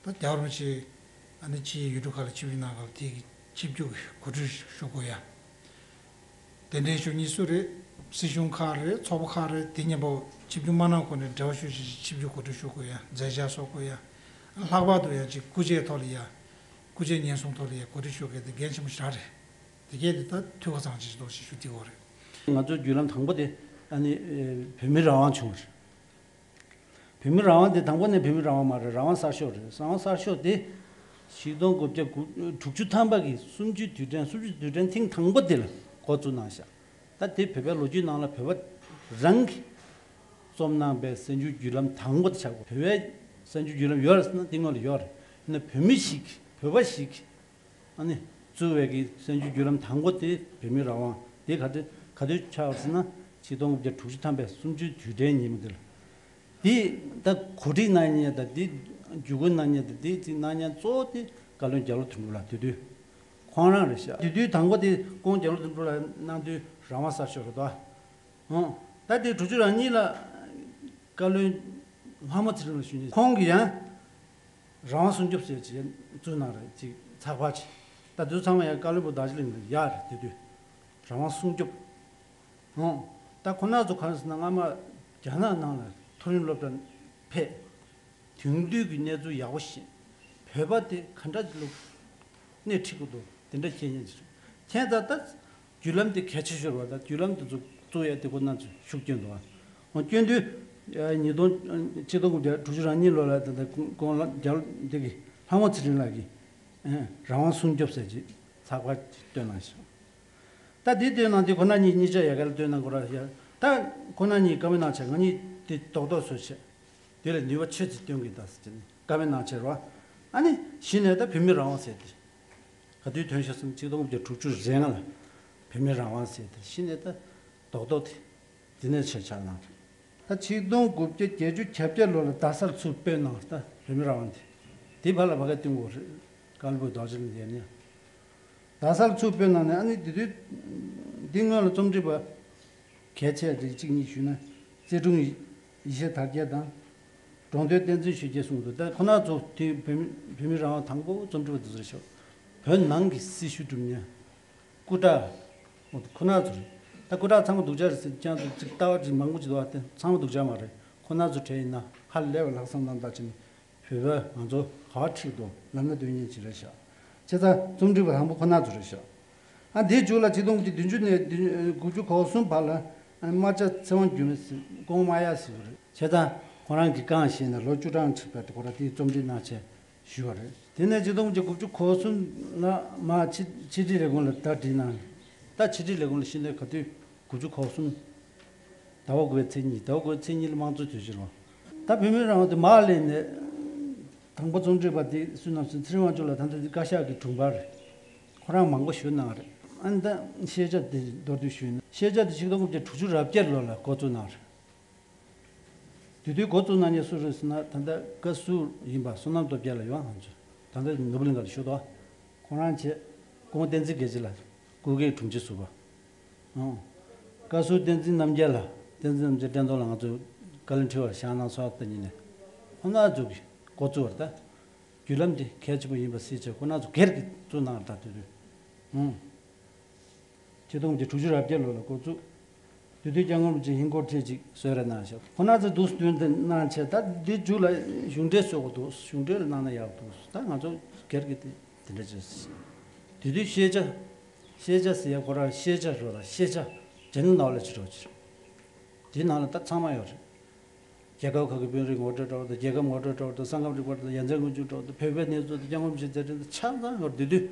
ད་རྒྱལ་བ་རིན་པོ་ཆེ་ཨ་ནི་ཕྱིའི་ཡུལ་གྲུ་ཁག་ལ་ཆིབས་བསྒྱུར་གནང་སྐབས་དེ་གི་ཆིབས་བསྒྱུར་གྱི་གོ་སྒྲིག་ཞུ་དགོས་ཡ། གདན་འདྲེན་ཞུ་མཁན་སུ་རེད། སྲིད་གཞུང་ཁག་རེད། ཚོགས་པ་ཁག་རེད། དེ་མཉམ་པོ་ཆིབས་བསྒྱུར་མ་གནང་གོང་ནས་འབྲེལ་བ་ཞུ་བྱས་ཆིབས་བསྒྱུར་གོ་སྒྲིག་ཞུ་དགོས་ཡ། མཛད་འཆར་བཟོ་དགོས་ཡ། ལྷག་པར་དུ་ཡང་ཅིག་སྐུ་ཆས་ཐོག་ལ་ཡ། སྐུ་ཆས་ཉེན་སྲུང་ཐོག་ལ་ཡ་གོ་སྒྲིག་ཞུ་མཁན་དེ་འགན་ཆེན་པོ་ཞེ་དྲག་རེད། དེ་གས་དེ་ད་འཐུས་ཁ་ཚང་ཅིག་འདུག་ཅེས་ཞུ་འདོད་ཡོད་རེད། ང་ཚོ་བརྒྱུད་ལམ་དང་པོ་དེ་ཨ་ནི་བོད་མི་རང་དབང་བྱུང་བ་རེད། བོད་མི་རང་དབང་དེ་དང་པོ་ནས་བོད་མི་རང་དབང་མ་རེད། རང་དབང་གསར་ཤོག་རེད། རང་དབང་གསར་ཤོག་དེ་ཆིག་སྟོང་དགུ་བརྒྱ་དྲུག་ཅུ་ཐམ་པ་གི་གསུམ་བཅུའི་དུས་དྲན། གསུམ་བཅུའི་དུས་དྲན་ཐེངས་དང་པོ་དེ་ལ་འགོ་བཙུགས་གནང་ཤག་ད་དེ་བོད་པའི་ལོ་རྒྱུས་ནང་ལ་བོད་པ་རང་གིས་རྩོམ་གནང་པའི་གསར་འགྱུར་བརྒྱུད་ལམ་དང་པོ་དེ་ཆགས་དགོས། བོད་པའི་གསར་འགྱུར་བརྒྱུད་ལམ་ཡོད་རེད་ཟེར་ན་དེ་སྔོན་ལ་ཡོད་རེད། ཡིན་ན་བོད་མི་ཞིག་བོད་པ་ཞིག་ཨ་ནི་བཙུགས་པའི་གི་གསར་འགྱུར་བརྒྱུད་ལམ་དང་པོ་དེ་བོད་མི་རང་དབང་དེ་ག་དུས་ག་དུས་ཆགས་པ་ཟེར་ན། ཆིག་སྟོང་དགུ་བརྒྱ་དྲུག་ཅུ་ཐམ་པའི་གསུམ་བཅུའི་དུས་དྲན་ཉིན་མོ་དེ་ལ། དེ་ད་གོ་སྒྲིག་གནང་མཁན་དང་དེ་བརྒྱུད་སྐུལ་གནང་མཁན་དང་དེ་ཅིག་གནང་མཁན་གཙོ་བོ་དེ་བཀའ་བློན་རྒྱ་ལོ་དོན་གྲུབ་ལགས་དེ་དུས་ཁོང་རང་རེད་ཤག་དེ་དུས་དང་པོ་དེ་ཁོང་རྒྱ་ལོ་དོན་གྲུབ་ལགས་གནང་དུས་རང་དབང་གསར་ཤོག་རེད་དོ། ཨོ། ད་དེ་དྲུག་ཅུ་རེ་གཉིས་ལ་ལྷ་མོ་ཚེ་རིང་ལགས་ཞུ་མཁན་ཁོང་གིས་ཡང་རང་དབང་སྲུང་སྐྱོབ་ཟེར་ཅིག་བཙུགས་གནང་རེད། ཅིག་ཚགས་པར་ཅིག་ད་དུས་ཚང་མ་ཡང་བཀའ་བློན་སྦུག་དར་ཞིང་གླིང་ལ་ཡག་རེད་དེ་དུས། རང་དབང་སྲུང་སྐྱོབ། ཨོ། ད་ཁོ་ན་ཚོ་ག་རེ་ཟེར་ན་སྔ་མ་རྒྱ་ནག་ནང་ལ་མཐོ་རིམ་སློབ་གྲྭ་ཕེབས། དེང་དུས་ཀྱི་གནས་ཚུལ་ཡག་པོ་ཤེས། བོད་པ་དེ་ག་འདྲ་ལུགས་སྣེ་ཁྲིད་དགོས་འདུག་དེ་འདྲ་ཤེས་མཁན་ཅིག་རེད། ཁྱེད་ད་ལྟ་བརྒྱུད་ལམ་དེ་གལ་ཆེ་ཤོས་རེད་པ། ད་བརྒྱུད་ལམ་དེ་ཚོ་བཙུགས་ཡ་དེ་ཁོ་ན་ཚོས་ཤུགས་སྐྱོན་འདུག་ཨ། ཨོ། སྐྱོན་དུས་ཉིས་སྟོང་ཆིག་སྟོང་དགུ་བརྒྱ་དྲུག་ཅུ་རེ་གཉིས་ལོ་ལ་ད་ལྟ་ཁོང་ལ་རྒྱ་འདི་གི་ལྷ་མོ་ཚེ་རིང་ལགས་ཀྱིས་རང་དབང་སྲུང་སྐྱོབ་ཟེར་ཅིག་ལྷག་པར་བཏོན་གནང་ཤག་ད་འདི་བཏོན་གནང་དུས་ཁོ་ན་གཉིས་གཉིས་ཆ་ཡ་ག་ལ་བཏོན་གནང་དགོས་ར་ཡ། ད་ཁོ་ན་གཉིས་བཀའ་མོལ་གནང་བྱས་ང་གཉིས་འདི་རྡོག་རྡོག་བཟོས་བྱས། དེ་ལ་ནུས་པ་ཆེ་ཙམ་སྟོན་གྱི་ད་ཟེར་ནས་བཀའ་མོལ་གནང་བྱས་རོ། ཨ་ནི་གཞི་ནས་ད་བོད་མི་རང་དབང་ཟེར་དེ། ག་དུས་ཐོན་ཤག་ཟེར་ན་ཆིག་སྟོང་དགུ་བརྒྱ་དྲུག་ཅུ་རེ་ལྔ་ལ་བོད་མི་རང་དབང་ཟེར་དེ་གཞི་ནས་ད་རྡོག་རྡོག་དེ་དེ་ནས་ཆེ་ཆགས་གནང་རེད། ད་ཆིག་སྟོང་དགུ་བརྒྱ་བརྒྱད་ཅུ་གྱ་བརྒྱད་ལོ་ལ་རྡ་སར་ཚུར་སྤོས་གནང་ད་བོད་མི་རང་དབང་དེ། དེ་བར་ལ་བ་ག་བསྟུན་དགོས་རེད། ཀ་ལ་པོ་རྡོ་རྗེ་གླིང་ཡན་ནས། རྡ་སར་ཚུར་སྤོས་གནང་ནས་ཨ་ནི་དེ་དུས་འདི་སྔོན་ལ་རྩོམ་སྒྲིག་པ་གལ་ཆེ་རིགས་གཅིག་གཉིས་ཞུས་ན་རྩེ་དྲུང་ཡེ་ཤེས་དར་རྒྱས་དང་། འགྲོ་འདོད་བསྟན་འཛིན་ཆོས་རྒྱལ་གསུམ་འདུག་ད་ཁོ་ན་ཚོ་དེ་བོད་མི་བོད་མི་རང་དབང་དང་པོ་རྩོམ་སྒྲིག་པ་དེ་ཚོ་རེད་ཤག་བོད་ནང་གི་སྲི་ཞུ་སྒྲུབ་མཁན། སྐུ་དྲག་ཁོ་ན་ཚོ་རེད། ད་སྐུ་དྲག་ཚང་མ་སྡུག་ཅག་རེད་ཟེར་ཀྱང་ཚོ་ཅིག་ལྟ་བ་ཅིག་མང་པོ་ཅིག་འདུག་བ། དེ་ཚང་མ་སྡུག་ཅག་མ་རེད། ཁོ་ན་ཚོ་གྲས་ཡིན་ན་ཧ་ལས་པ་ལྷག་བསམ་རྣམ་དག་ཅིག་ནས་བོད་པ་ང་ཚོ་ག་བ་ཁྲིད་དོ་ལབ་ན་འདོད་མཁན་ཅིག་རེད་ཤག་བྱས་ཙང་རྩོམ་སྒྲིག་པ་དང་པོ་ཁོ་ན་ཚོ་རེད་ཤག་ཨ་འདིའི་མཇུག་ལ་ཆིག་སྟོང་དགུ་བརྒྱ་བདུན་ཅུ་ནས་དགུ་བཅུ་གོ་གསུམ་བར་ལ་ཨ་རྨ་བྱ་ཚེ་དབང་སྒྱུ་མ་ཟེར་ཀོང་རྨ་ཡ་ཟེར་བ་རེད། བྱས་ཙང་ཁོ་རང་གིས་རྐང་བཞེས་ནས་ལོ་བཅུ་གྲངས་ཕྱིན་པའི་ཁོ་རང་དེའི་རྩོམ་སྒྲིག་གནང་བྱས། ཞུས་པ་རེད། དེ་ནས་ཆིག་སྟོང་དགུ་བརྒྱ་དགུ་བཅུ་གོ་གསུམ་ལ་མར་ཕྱི་ཕྱི་དྲིལ་ལས་ཁུངས་ལ་བརྡ་བྲིས་གནང་། ད་ཕྱི་དྲིལ་ལས་ཁུངས་ལ་ཕྱིན་ནས་ག་དུས་དགུ་བཅུ་གོ་གསུམ་ཟླ་བ་དགུ་པའི་ཚེས་གཉིས། ཟླ་བ་དགུ་པའི་ཚེས་གཉིས་ལ་དམངས་གཙོའི་དུས་ཆེན་རེད། ད་བོད་མིའི་རང་དབང་དེ་མར་སླེབས་ནས་དང་པོ་རྩོམ་སྒྲིག་པ་དེ་སུ་ནམ་ཟེར་ཚེ་རིང་དབང་ཕྱུག་ལགས། ད་ལྟ་དེ་བཀའ་ཤག་གི་དྲུང་འཕར་རེད། ཁོ་རང་མང་པོ་ཞུ་གནང་རེད། ཨ་ནི་ད་ཤེས་བྱ་དེ་མདོར་བསྡུས་ཞུས་ན་ཤེས་བྱ་དེ་ཆིག་སྟོང་དགུ་བརྒྱ་དྲུག་ཅུ་རེ་བརྒྱད་ལོ་ལ་འགོ་བཙུགས་གནང་རེད། དེ་དུས་འགོ་བཙུགས་གནང་མཁན་སུ་རེད་ཟེར་ན་ད་ལྟ་བཀའ་ཟུར་ཡིན་པ་བསོད་ནམས་སྟོབས་རྒྱལ་ལགས་ཡོད། ང་ཚོ་ད་ལྟ་ནོར་བུ་གླིང་ག་ལ་བཞུགས་འདུག་ཁོང་རང་བྱས་ཁོང་བསྟན་འཛིན་དགེ་རྒྱས་ལགས་སྐུ་སྒེར་དྲུང་ཆེ་ཟུར་པ། ཨང་། བཀའ་ཟུར་བསྟན་འཛིན་རྣམ་རྒྱལ་ལགས། བསྟན་འཛིན་རྣམ་རྒྱལ་བསྟན་རྡོར་ལགས་ང་ཚོ་བཀའ་བློན་ཁྲི་པ་བཞེངས་གནང་སོང་། ད་ཉིན་ནས་ཁོང་རྣམ་ཚོ་གིས་འགོ་བཙུགས་པ་རེད། ད་བརྒྱུད་ལམ་དེ་གལ་ཆེན་པོ་ཡིན་པ་གཟིགས་བྱས་ཁོང་རྣམ་ཚོ་སྒེར་གྱིས་བཙུགས་གནང་བ་རེད། ད་དེ་དུས་ཨང་། ཆིག་སྟོང་དགུ་བརྒྱ་དྲུག་ཅུ་རེ་བརྒྱད་ལོ་ལ་འགོ་བཙུགས། དེ་དུས་སྐྱབས་མགོན་རིན་པོ་ཆེ་ཧིན་སྒོར་ཁྲི་གཅིག་གསོལ་རས་གནང་ཤག་ཁོ་ན་ཚོས་འདུག་སེ་བསྟུན་ཏེ་གནང་བྱས་ད་འདི་མཇུག་ལ་གཞུང་འབྲེལ་བཟོ་དགོས་འདུག་གཞུང་འབྲེལ་གནང་ན་ཡག་འདུག་ད་ང་ཚོ་སྒེར་གྱི་དེ་དེ་འདྲ་བྱས། དེ་དུས་ཤེས་བྱ། ཤེས་བྱ་ཟེར་ཡ་ཁོ་རང་ཤེས་བྱ་རོ་ལ་ཤེས་བྱ་ཇེ་ནི་ནོ་ལེ་ཇི་རོ་ཅིག་དེའི་ནང་ལ་ད་ཚང་མ་ཡོད་རེད། རྒྱལ་ཁབ་ཁག་གི་དཔོན་རིགས་ངོ་སྤྲོད་འདྲ་བོ་དང་། རྒྱལ་ཁབ་ངོ་སྤྲོད་འདྲ་བོ་དང་། ས་ཁམས་རིག་པ་དང་། ཡ་མཚན་དངོས་བྱུང་འདྲ་བོ་དང་། བོད་པའི་གནས་ཚུལ་དང་། སྐྱབས་མགོན་རིན་པོ་ཆེའི་མཛད་འཕྲིན་དང་། ཆ་ཚང་ཡོད་རེད། དེ་དུས་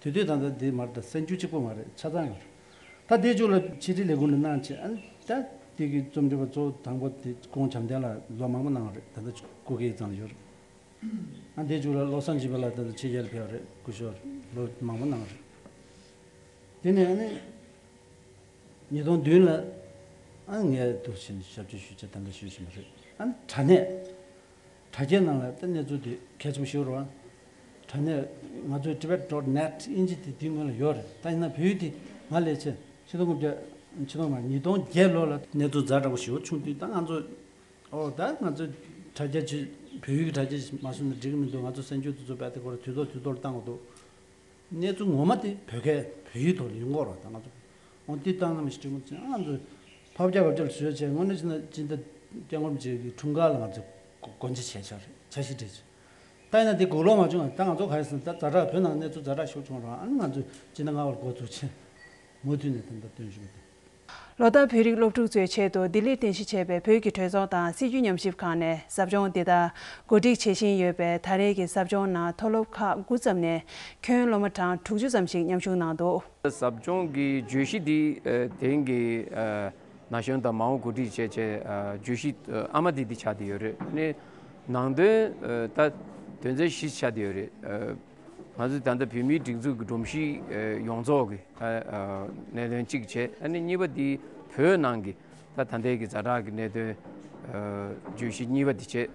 དེ་དུས་ད་ལྟ་འདི་མ་རེད། ད་གསར་འགྱུར་གཅིག་པོ་མ་རེད། ཆ་ཚང་ཡོད་རེད། ད་དེའི་མཇུག་ལ་ཕྱི་དྲིལ་ལས་ཁུངས་ལ་གནང་བྱས། ཨ་ནི་ད་དེ་གི་རྩོམ་སྒྲིག་པ་གཙོ་བོ་དང་པོ་དེ་ཁོང་བྱམས་ལྡན་ལགས་ལོ་མང་པོ་གནང་བ་རེད། ད་ལྟ་སྐུ་སྒེར་ཙམ་ལ་ཡོད་རེད། ཨ་དེའི་མཇུག་ལ་བློ་བཟང་སྦྱིན་པ་ལགས་ད་ལྟ་ཕྱི་རྒྱལ་ལ་ཕེབས་པ་རེད། སྐུ་ཞབས་ལོ་མང་པོ་གནང་བ་རེད། དེ་ནས་ཨ་ནི། ཉིས་སྟོང་བདུན་ལ་ཨ་ངས་འདུག་ཕྱིན་ཞབས་ཕྱི་ཞུས་བྱས་ད་ལྟ་ཞུས་བཞིན་པ་རེད། ཨ་དྲ་གནས། དྲ་རྒྱའི་ནང་ལ་ད་གནས་ཚུལ་དེ་གལ་ཆེན་པོ་ཞིག་རེད་བ། དྲ་གནས་ང་ཚོའི་tibet dot net དབྱིན་ཇི་དེ་དུས་སྔོན་ལ་ཡོད་རེད། ད་ཡིན་ན་བོད་ཡིག་དེ་ང་ལས་ཆེ་ཆིག་སྟོང་དགུ་བརྒྱ་ཆིག་སྟོང་མ་ཉིས་སྟོང་བརྒྱད་ལོ་ལ་གནས་ཚུལ་ཛ་དྲག་པོ་ཞེ་པོ་བྱུང་དུས་ད་ང་ཚོ་ཨོ་ད་ང་ཚོ་དྲ་རྒྱ་ཆེ་བོད་ཡིག་གི་དྲ་རྒྱ་ཞིག་མ་བཟོས་ན་འགྲིག་གི་མི་འདུག་ང་ཚོ་གསར་འགྱུར་དེ་ཚོ་རྦད་དེ་ཁོ་རང་དུས་ཐོག་དུས་ཐོག་ལ་བཏང་དགོས་འདུག་གནས་ཚུལ་ངོ་མ་དེ་བོད་སྐད་བོད་ཡིག་ཐོག་ལ་ཡོང་གི་རེད་བ། ད་ང་ཚོ་འོ་འདི་བཏང་ན་མི་ཞིག་འགྲིག་མོ་ཅན་ང་ཚོ་ཕབ་རྒྱ་བབ་རྒྱ་ལ་བཟོས་བྱས་དངོས་གནས་བྱས་ན་སྤྱི་ཟླ་སྐྱབས་མགོན་རིན་པོ་ཆེ་གི་འཁྲུངས་སྐར་ལ་ང་ཚོ་སྒོ་སྒོ་འབྱེད་བྱས་ཤག་རེད། འཆར་གཞི་བྲིས་བྱས། ད་ཡིན་ན་དེ་གོ་ལོག་མ་བྱུང་བ། ད་ང་ཚོ་ག་རེ་ཟེར་ན་ད་ཛ་དྲག་བོད་ནང་གནས་ཚུལ་ཛ་དྲག་ཤོར་བྱུང་རང་ཨ་ནི་ང་ཚོ་སྤྱི་ཟླ་ལྔ་པར་འགོ་བཙུགས་བྱས་མུ་མཐུད་ནས་ད་ལྟ་སྟོན་བཞིན་པ་དང་། ལོ་ལྟར་བོད་རིགས་སློབ་ཕྲུག་ཚོའི་ཆེད་དུ་ལྡི་ལིར་རྟེན་གཞི་བྱས་པའི་བོད་ཀྱི་གྲོས་ཚོགས་དང་སྲིད་བྱུས་ཉམས་ཞིབ་ཁང་ནས་ཟབ་སྦྱོང་འདི་ལྟར་གོ་སྒྲིག་བྱེད་བཞིན་ཡོད་པས་ད་རེས་ཀྱི་ཟབ་སྦྱོང་ནང་མཐོ་སློབ་ཁག་དགུ་ཙམ་ནས་ཁྱོན་སློབ་མ་གྲངས་དྲུག་ཅུ་ཙམ་ཞིག་མཉམ་ཞུགས་གནང་འདུག་ཟབ་སྦྱོང་གི་བརྗོད་གཞི་འདི་ཨ་དེང་གི་ཨ་ན་གཞོན་དང་མ་འོངས་གོ་སྒྲིག་བྱས་བྱས་ཨ་བརྗོད་གཞི་ཨ་ཨ་མ་འདི་འདི་ཆགས་བསྡད་ཡོད་རེད། ནི་ནང་དོན་ཨ་ད་དོན་ཚན་བཞི་ཆགས་བསྡད་ཡོད་རེད། ཨ་ང་ཚོས་ད་ལྟ་བོད་མིའི་སྒྲིག་འཛུགས་ཀྱི་སྒྲོམ་གཞི་ཨ་ཡོངས་རྫོགས་ཀྱི་ཨ་ཨ་གནད་དོན་གཅིག་བྱས། ཨ་ནི་གཉིས་པ་འདི་བོད་ནང་གི་ད་ད་ལྟའི་གི་ཛ་དྲག་གི་གནད་དོན་ཨ་བརྗོད་གཞི་གཉིས་པ་འདི་བྱས།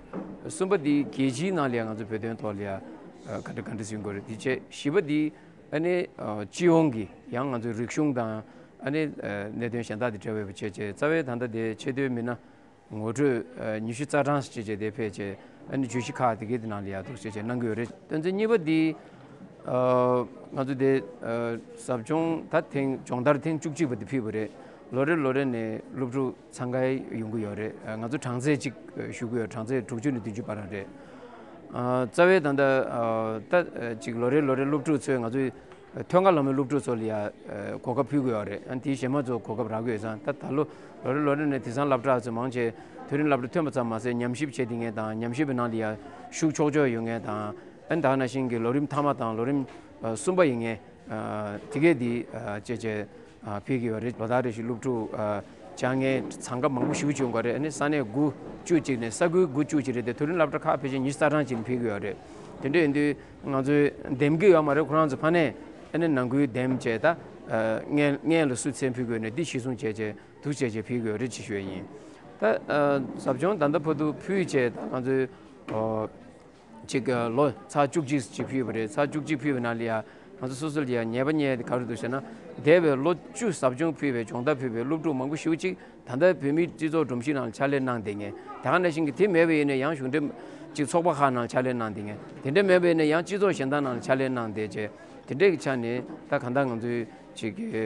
གསུམ་པ་འདི་རྒྱལ་སྤྱིའི་ནང་ལ་ཡང་ང་ཚོ་བོད་དོན་ཐོག་ལ་ཡང་ཨ་ག་འདྲ་ག་འདྲ་ཟིན་དགོས་རེད་འདི་བྱས། བཞི་པ་འདི་ཨ་ནི་ཨ་སྤྱི་ཡོངས་ཀྱི་ཡང་ང་ཚོའི་རིག་གཞུང་དང་ཨ་ནི་ཨ་གནད་དོན་གཞན་དག་དེ་འབྲེལ་བའི་བྱས་བྱས་རྩ་བའི་ད་ལྟ་དེ་ཆེས་མཐོའི་མི་སྣ་ངོ་སྤྲོད་ཨ་ཉི་ཤུ་རྩ་གྲངས་ཤིག་བྱས་བྱས་དེ་ཕེབས་བྱས་ཨ་ནི་བརྗོད་གཞི་ཁག་དེ་གའི་དེ་ནང་ལ་ཡག་ཐུག་བྱས་བྱས་གནང་གི་ཡོད་རེད། དོན་ཚན་གཉིས་པ་འདི་ཨ་ང་ཚོ་དེ་ཨ་ཟབ་སྦྱོང་ད་ཐེངས་སྦྱོང་བརྡར་ཐེངས་བཅུ་གཅིག་པ་དེ་ཕུལ་བ་རེད། ལོ་རེ་ལོ་རེ་ནས་སློབ་ཕྲུག་འཚང་ཁ་ཡོང་གི་ཡོད་རེད། ང་ཚོ་གྲངས་ཚད་གཅིག་ཞུ་གི་ཡོད། གྲངས་ཚད་དྲུག་ཅུ་ནས་བདུན་ཅུ་བར་རེད། རྩ་བའི་ད་ལྟ་ད་གཅིག་ལོ་རེ་ལོ་རེ་སློབ་ཕྲུག་ཚོས་ང་ཚོའི་ཐོན་ཁ་ལམ་མའི་སློབ་ཕྲུག་ཚོ་ལ་ཡ་གོ་སྐབས་ཕུལ་གི་ཡོད་རེད། ཨ་དེའི་གཞན་མ་ཚོ་གོ་སྐབས་རག་གི་ཡོད་ཙང་ད་ད་ལོ་ལོ་རེ་ལོ་རེ་ནས་དེང་སང་སློབ་གྲྭ་ཚོ་མང་ཆེ་མཐོ་རིམ་སློབ་གྲྭ་ཐོན་པ་ཙམ་མ་ཟད་ཉམས་ཞིབ་བྱེད་བསྡད་མཁན་དང་ཉམས་ཞིབ་པའི་ནང་ལ་ཡ་ཤུགས་ཆོག་ཆོག་ཡོད་མཁན་དང་ཨ་ད་ག་ནང་བཞིན་གྱི་ལོ་རིམ་མཐའ་མ་དང་ལོ་རིམ་གསུམ་པ་ཡིན་མཁན། ཨ་དེ་གས་དེ་ཨ་བཅས་བཅས་ཨ་ཕུལ་གྱི་ཡོད་རེད། ལོ་ལྟར་རེ་བཞིན་སློབ་ཕྲུག་ཨ་བཅར་མཁན་འཚང་ཁ་མང་པོ་ཞེ་པོ་ཅིག་ཡོང་གི་རེད། ཨ་ནི་ས་གནས་དགུ་བཅུ་གཅིག་ནས་ས་ཁུལ་དགུ་བཅུ་གཅིག་རེད་དེ། མཐོ་རིམ་སློབ་གྲྭ་ཁག་ཕལ་ཆེར་ཉི་ཤུ་རྩ་གྲངས་ཅིག་ཕུལ་གྱི་ཡོད་རེད། དེ་འདྲ་ཡིན་དུས་ང་ཚོས་འདེམས་ཀྱི་ཡོད་མ་རེད། ཁོ་རང་ཚོ་ཕ་ནས་ཨ་ནི་ནང་ཁུལ་འདེམས་བྱས། ད་ཨ་སྔོན་སྔོན་ལ་སུ་མཚན་ཕུལ་དགོས་ནས་འདི་གཞིར་བཟུང་བྱས་བྱས་འདུག་བྱས་བྱས་ཕུལ་དགོས་རེད་ཅེས་ཞུ་ཡ་ཡིན། ད་ཨ་ཟབ་སྦྱོང་ད་ལྟ་བར་དུ་ཕུལ་བྱས། ད་ང་ཚོའི་ཨོ་ཅིག་ཨ་ལོ་ཚར་བཅུ་གཅིག་ཅིག་ཕུལ་བ་རེད། ཚར་བཅུ་གཅིག་ཕུལ་བའི་ནང་ལ་ཡ་ང་ཚོ་སོ་སོ་ལ་ཡ་ཉེས་པ་རྙེད་དེ་ག་རེ་འདུག་ཟེར་ན། འདས་པའི་ལོ་བཅུ་ཟབ་སྦྱོང་ཕུལ་བའི་སྦྱོང་བརྡར་ཕུལ་བའི་སློབ་ཕྲུག་མང་པོ་ཞེ་པོ་ཅིག་ད་ལྟ་བོད་མིའི་སྤྱི་ཚོགས་སྒྲོམ་གཞི་ནང་ལ་ཕྱག་ལས་གནང་བསྡད་མཁན། དེ་ག་ནང་བཞིན་གྱི་དེ་མེད་པ་ཡིན་ན་ཡང་གཞུང་འབྲེལ་ཅིག་ཚོགས་པ་ཁག་ནང་ལ་ཕྱག་ལས་གནང་བསྡད་མཁན། དེ་འདྲ་མེད་པ་ཡིན་ན་ཡང་སྤྱི་ཚོགས་གཞན་དག་ནང་ལ་ཕྱག་ལས་གནང་བསྡད་བྱས། དེ་འདྲའི་ཆ་ནས་ད་གང་ལྟར་ང་ཚོའི་ཅིག་གི་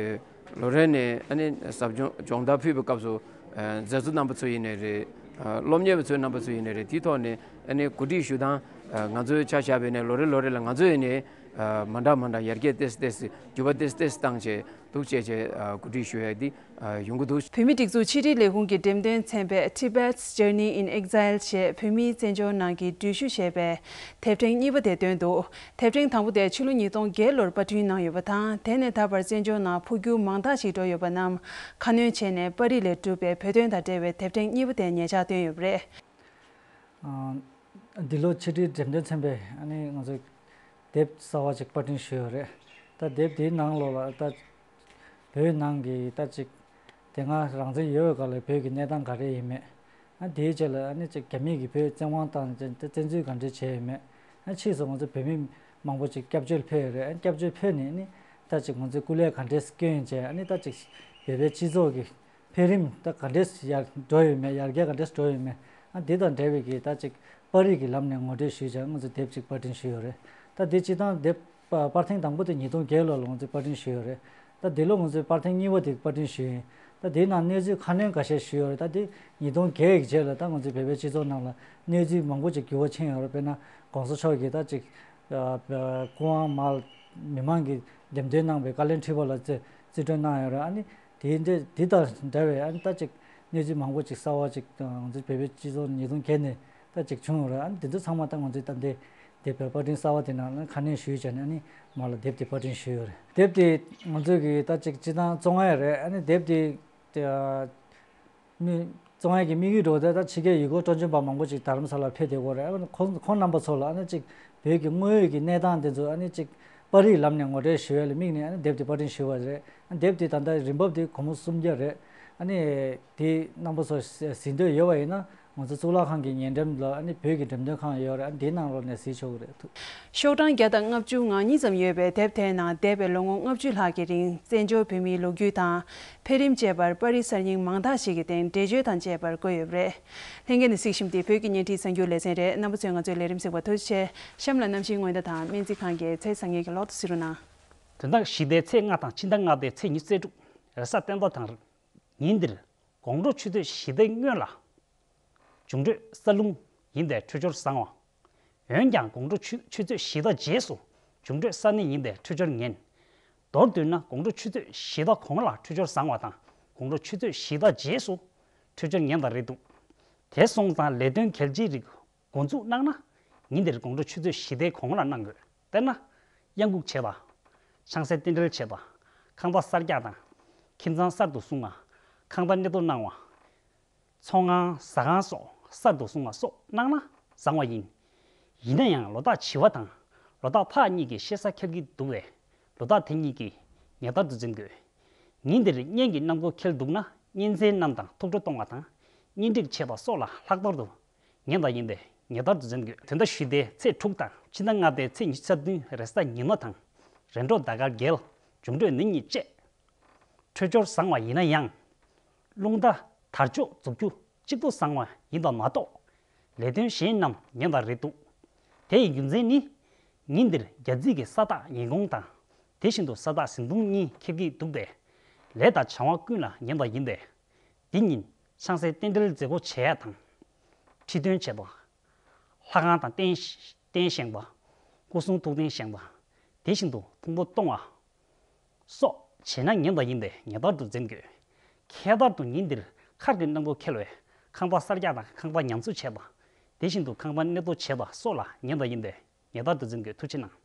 ལོ་རེ་ནས་ཨ་ནི་ཟབ་སྦྱོང་སྦྱོང་བརྡར་ཕུལ་བའི་སྐབས་སུ་ཨ་མཛད་གཙོ་རྣམ་པ་ཚོ་ཡིན་ནའི་རེད། ཨ་སློབ་གཉེར་བ་ཚོའི་རྣམ་པ་ཚོ་ཡིན་ནའི་རེད། དེའི་ཐོག་ནས་ཨ་ནི་གོ་སྒྲིག་ཞུ་སྟངས་ཨ་ང་ཚོའི་ཆ་བཞག་པ་ཡིན་ནའི་ལོ་རེ་ལོ་རེ་ལ་ང་ཚོ་ཡིན་ནའི་ཨ་མ་འདྲ་མ་འདྲ་ཡར་རྒྱས་ཏོག་ཙམ་ཏོག་ཙམ་འགྱུར་བ་ཏོག་ཙམ་ཏོག་ཙམ་བཏང་བྱས་འདུག་བྱས་བྱས་ཨ་གོ་སྒྲིག་ཞུ་ཡ་འདི་ཨ་ཡོང་གི་འདུག་བོད་མིའི་སྒྲིག་འཛུགས་ཕྱི་དྲིལ་ལས་ཁུངས་ཀྱི་འགྲེམས་སྟོན་ཚན་པས་Tibet's Journey in Exile ཞེས་བོད་མིའི་བཙན་བྱོལ་ནང་གི་འགྲུལ་བཞུད་ཞེས་པའི་དེབ་ཕྲེང་གཉིས་པ་དེ་བཏོན་འདུག་དེབ་ཕྲེང་དང་པོ་དེ་ཕྱི་ལོ་ཉིས་སྟོང་བརྒྱད་ལོར་པར་སྐྲུན་གནང་ཡོད་པ་དང་། དེ་ནས་ད་བར་བཙན་བྱོལ་ནང་འཕོ་འགྱུར་མང་དག་ཞིག་འགྲོ་ཡོད་པ་རྣམས་ཁ་སྣོན་བྱས་ནས་པར་རིས་ལས་གྲུབ་པའི་བོད་དོན་དང་འབྲེལ་བའི་དེབ་ཕྲེང་གཉིས་པ་དེ་ཉེ་ཆར་བཏོན་ཡོད་པ་རེད། ཨ་འདི་ལོ་ཕྱི་དྲིལ་འགྲེམས་སྟོན་ཚན་པས་ཨ་ནི་ང་ཚོས་དེབ་གསར་བ་ཅིག་པར་སྐྲུན་ཞུས་ཡོད་རེད། ད་དེབ་དེའི་ནང་ལོགས་ལ་ད་བོད་ནང་གི་ད་ཅིག་དེ་སྔ་རང་བཙན་ཡོད་པའི་སྐབས་ལ་བོད་ཀྱི་གནས་སྟངས་ག་རེ་ཡིན་མེད། ཨ་དེའི་རྗེས་ལ་ཨ་ནི་ཅིག་རྒྱ་མི་གིས་བོད་བཙན་དབང་བཏང་བྱས་བཙན་འཛུལ་ག་འདྲས་བྱས་ཡོད་མེད། ཨ་ཕྱིས་སུ་ང་ཚོ་བོད་མི་མང་པོ་ཅིག་སྐྱབས་བཅོལ་ཕེབས་ཡོད་རེད། ཨ་སྐྱབས་བཅོལ་ཕེབས་ནས་ཨ་ནི་ད་ཅིག་ང་ཚོས་སྐུ་ལས་ག་འདྲས་བསྐྱོན་བྱས། ཨ་ནི་ད་ཅིག་བོད་པའི་སྤྱི་ཚོགས་ཀྱི་འཕེལ་རིམ་ད་ག་འདྲས་ཡར་འགྲོ་ཡོད་མེད། ཡར་རྒྱས་ག་འདྲས་འགྲོ་ཡོད་མེད། ཨ་འདི་དང་འབྲེལ་བའི་གི་ད་ཅིག་པར་རིས་ཀྱི་ལམ་ནས་ངོ་སྤྲོད་ཞུས་བྱས་ང་ཚོས་དེབ་ཅིག་པར་སྐྲུན་ཞུས་ཡོད་རེད། ད་འདི་སྤྱིར་བཏང་དེབ་པ་པར་ཐེངས་དང་པོ་དེ་ཉིས་སྟོང་བརྒྱད་ལོ་ལ་ང་ཚོས་པར་སྐྲུན་ཞུས་ཡོད་རེད། ད་འདི་ལོ་ང་ཚོས་པར་ཐེངས་གཉིས་པ་དེ་པར་སྐྲུན་ཞུས་ཡིན། ད་འདིའི་ནང་གནས་ཚུལ་ཁ་སྣོན་འགའ་ཤས་ཞུས་ཡོད་རེད། ད་འདི་ཉིས་སྟོང་བརྒྱད་ཀྱི་རྗེས་ལ་ད་ང་ཚོའི་བོད་པའི་སྤྱི་ཚོགས་ནང་ལ་གནས་ཚུལ་མང་པོ་ཅིག་འགྱུར་བ་ཕྱིན་ཡོད་རེད། དཔེར་ན་གོང་ས་མཆོག་གིས་ད་ཅིག་ཨ་སྐུ་དབང་མར་མི་མང་གིས་འདེམས་ཐོན་གནང་བའི་བཀའ་བློན་ཁྲི་པ་ལ་རྩིས་རྩིས་སྤྲོད་གནང་ཡོད་རེད། ཨ་ནི་དེའི་འདི་འདི་དང་འདྲ་བའི་ཨ་ནི་ད་ཅིག་གནས་ཚུལ་མང་པོ་ཅིག་གསར་བ་ཅིག་ང་ཚོའི་བོད་པའི་སྤྱི་ཚོགས་ཉིས་སྟོང་བརྒྱད་ནས་ད་ཅིག་བྱུང་ཡོད་རེད། ཨ་ནི་འདི་ཚོ་ཚང་མ་ད་ང་ཚོས་ད་འདི་དེབ་པར་སྐྲུན་གསར་བ་དེ་ནང་ལ་ཁ་སྣོན་ཞུས་བྱས་ནས་ཨ་ནི་མར་ལ་དེབ་དེ་པར་སྐྲུན་ཞུས་ཡོད་རེད། དེབ་དེ་ང་ཚོས་ཀྱི་ད་ཅིག་སྤྱིར་བཏང་བཙོང་ཡ་རེད། ཨ་ནི་དེབ་དེ་དེ་མི་བཙོང་ཡ་གི་དམིགས་ཡུལ་འགྲོ་དེ་ད་ཕྱི་རྒྱལ་ཡུལ་སྐོར་སྤྲོ་འཆམ་པ་མང་པོ་ཅིག་རྡ་རམ་ས་ལར་ཕེབས་བསྡད་ཡོད་རེད། ཨ་ནི་ཁོང་ཁོང་རྣམ་པ་ཚོ་ལ་ཨ་ནི་ཅིག་བོད་ཀྱི་དངོས་ཡོད་ཀྱི་གནས་སྟངས་དེ་ཚོ་ཨ་ནི་ཅིག་པར་རིས་ལམ་ནས་ངོ་སྤྲོད་ཞུ་ཡ་ལ་དམིགས་ནས་ཨ་ནི་དེབ་དེ་པར་སྐྲུན་ཞུས་པ་རེད། ཨ་ནི་དེབ་དེ་ད་ལྟ་རིན་འབབ་དེ་སྒོར་མོ་སུམ་བརྒྱ་རེད། ཨ་ནི་དེ་རྣམ་པ་ཚོ་གཟིགས་འདོད་ཡོད་པ་ཡིན་ན་ང་ཚོ་གཙུག་ལག་ཁང་གི་ཉེ་འགྲམ་ལ་ཨ་ནི་བོད་ཀྱི་འགྲེམས་སྟོན་ཁང་ཡོད་རེད། ཨ་ནི་དེའི་ནང་ལོགས་ནས་གཟིགས་ཆོག་གི་རེད། ཤོག་གྲངས་བརྒྱ་དང་ལྔ་བཅུ་ང་གཉིས་ཙམ་ཡོད་པའི་དེབ་དེའི་ནང་འདས་པའི་ལོ་ངོ་ལྔ་བཅུ་ལྷག་གི་རིང་བཙན་བྱོལ་བོད་མིའི་ལོ་རྒྱུས་དང་འཕེལ་རིམ་བཅས་པར་པར་རིས་གསར་རྙིང་མང་དག་ཞིག་གི་སྟེང་འགྲེལ་བརྗོད་དང་བཅས་པར་བཀོད་ཡོད་པ་རེད། ལྷན་རྒྱས་ནས་གཟིགས་བཞིན་པ་དེ་བོད་ཀྱི་བརྙན་འཕྲིན་གསར་འགྱུར་ལེ་ཚན་རེད། རྣམ་པ་ཚོས་ང་ཚོའི་ལས་རིམ་གཟིགས་པར་ཐུགས་རྗེ་ཆེ། གཤམ་ལ་གནམ་གཤིས་སྔོན་བརྡ་དང་སྨན་རྩིས་ཁང་གི་ཚེས་བཟང་ངན་གྱི་ལོ་ཐོ་གཟིགས་རོགས་གནང་། དོན་དག་བཞི་ཟླའི་ཚེས་ལྔ་དང་ཕྱི་ཟླ་ལྔ་པའི་ཚེས་ཉི་ཤུ་རྩ་དྲུག་རེས་གཟའ་སྤེན་པ་དང་། ཉིན་འདིར་དགོང་དྲོ་ཆུ་ཚོད་བཞི་ཟླའི་སྔོན་ལ་འབྱུང་འཕྲོད་ས་རླུང་ཡིན་པས་འཕྲོད་སྦྱོར་བཟང་བ། འོན་ཀྱང་དགོང་དྲོ་ཆུ་ཆུ་ཚོད་བཞི་ཟླ་རྗེས་སུ་འབྱུང་འཕྲོད་ས་གནས་ཡིན་པས་འཕྲོད་སྦྱོར་ངན། མདོར་བསྡུས་ན་དགོང་དྲོ་ཆུ་ཚོད་བཞི་ཟླ་གོང་ལ་འཕྲོད་སྦྱོར་བཟང་བ་དང་དགོང་དྲོ་ཆུ་ཚོད་བཞི་ཟླ་རྗེས་སུ་འཕྲོད་སྦྱོར་ངན་པ་རེད་འདུག་དེ་སོང་ཙང་ལས་དོན་གལ་ཆེའི་རིགས་འགོ་འཛུགས་གནང་ན་ཉིན་དེར་དགོང་དྲོ་ཆུ་ཚོད་བཞི་ཟླའི་གོང་ལ་གནང་དགོས། དཔེར་ན། གཡང་འགུགས་བྱེད་པ། ཆང་སའི་རྟེན་འབྲེལ་བྱེད་པ། ཁང་པ་གསར་རྒྱག་དང་། ཁྱིམ་ཚང་གསར་དུ་བསྲུང་བ། ཁང་པ་གནས་སྟངས་གནང་བ། ཚོང་ཁང་ཟ་ཁང་སོགས་གསར་དུ་བསྲུང་བ་སོགས་གནང་ན་བཟང་བ་ཡིན། ཡིན་ན་ཡང་ལོ་རྟགས་བྱི་བ་དང་ལོ་རྟགས་ཕག་གཉིས་ཀྱིས་ཤེས་བྱ་འཁྱེར་གྱི་འདུག་པས། ལོ་རྟགས་དེ་གཉིས་ཀྱིས་ངེས་པར་དུ་འཛེམ་དགོས། ཉིན་དེར་གཉེན་གྱི་གནམ་སྒོ་འཁེལ་འདུག་ན་གཉེན་ཚན་རྣམས་དང་ཐུག་འཕྲད་གཏོང་བ་དང་གཉེན་སྒྲིག་བྱེད་པ་སོགས་ལ་ལྷག་པར་དུ་ཉེན་བརྡ་ཡིན་པས་ངེས་པར་དུ་འཛེམ་དགོས། དོན་དག་བཞི་ཟླའི་ཚེས་དྲུག་དང་ཕྱི་ཟླ་ལྔ་པའི་ཚེས་ཉི་ཤུ་རྩ་བདུན་རེས་གཟའ་ཉི་མ་དང་། རེས་འགྲོགས་ཟླ་སྐར་རྒྱལ། འབྱུང་འཕྲོད་ནི་གཉིས་བཅས། འཕྲོད་སྦྱོར་བཟང་བ་ཡིན་ན་ཡང་། རླུང་རྟ་དར་ལྕོག་འཛུགས་རྒྱུ་གཅིག་པུ་བཟང་བ་ཡིན་པ་མ་གཏོགས། ལས་དོན་གཞན་རྣམས་ངན་པ་རེད་འདུག་དེ་ཡི་རྒྱུ་མཚན་ནི། ཉིན་འདིར་རྒྱ་རྩིས་ཀྱི་ས་རྟགས་ཉིན་གུང་དང་། དེ་བཞིན་དུ་ས་རྟགས་གཟིམ་ཐུང་གཉིས་འཁེལ་གྱི་འདུག་པས། ལས་དང་བྱ་བ་ཀུན་ལ་ངན་པ་ཡིན་པས། འདི་ཉིན་ཆང་སའི་རྟེན་འབྲེལ་མཛད་སྒོ་བྱེད་ཡ་དང་། ཁྲི་འདོན་བྱེད་པ། ལྷ་ཁང་དང་རྟེན་རྟེན་བཞེངས་པ། སྐུ་གསུང་ཐུགས་རྟེན་བཞེངས་པ། དེ་བཞིན་དུ་ཕུང་པོ་གཏོང་བ། སོགས་བྱས་ན་ངན་པ་ཡིན་པས་ངེས་པར་དུ་འཛེམ་དགོས། ཁྱད་པར་དུ་ཉིན་འདིར་མཁར་གྱི་གནམ་སྒོ་འཁེལ་བས་ཁང་པ་གསར་རྒྱག་དང་ཁང་པ་ཉམས་གསོ་བྱེད་པ། དེ་བཞིན་དུ་ཁང་པ་གནས་སྡོད་བྱེད་པ་སོགས་ལ་ངན་པ་ཡིན་པས་ངེས་པར་དུ་འཛེམ་དགོས། ཐུགས་རྗེ་གནང་།